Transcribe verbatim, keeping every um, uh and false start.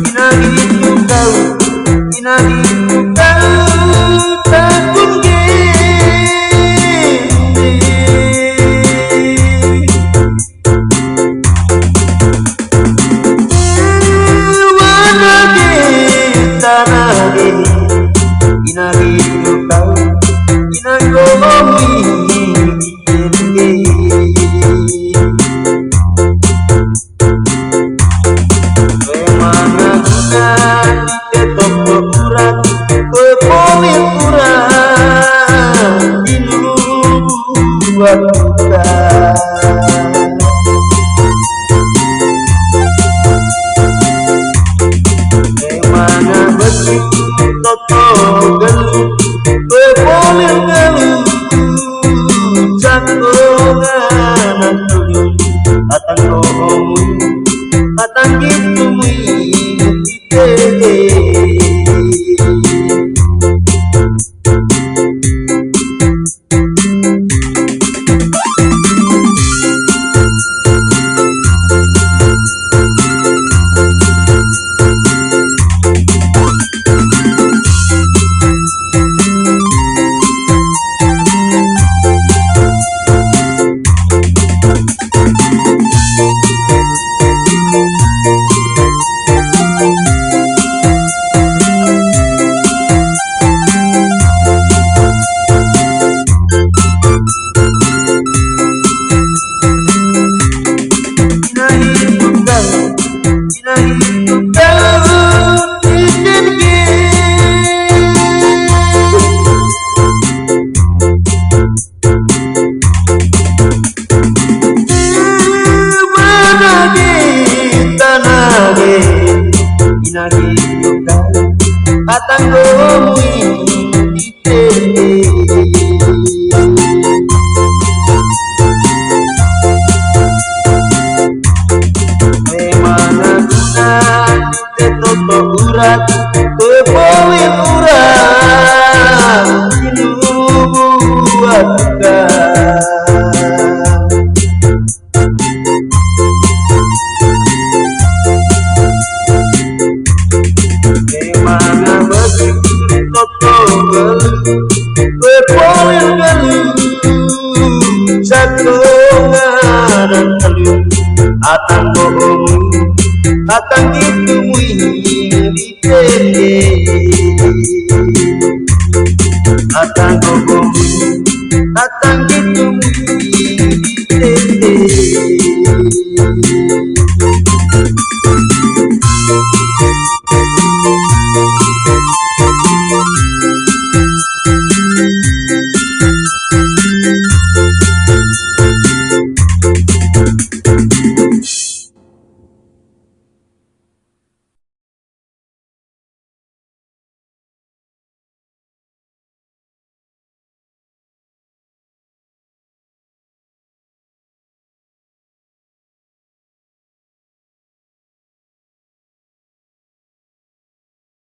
Ina hitu kau, ina hitu kau, takun ge. Wana ge, tana ge, ina hitu kau, ina gomi. Mana guna di tetok urat, pepolir urat di luar kota. Mana betul toto gelu, pepolir gelu, cangkongan aku, atang ngomong, atang gitu mui. Mana ge, tana ge, ina ge, atang gomi. Mana guna di tetok urat, pepolir urat, di luar kota. Mana bagi toto beli, pepolir beli, satu ngaran telu, atang bohong, atang gitu mui.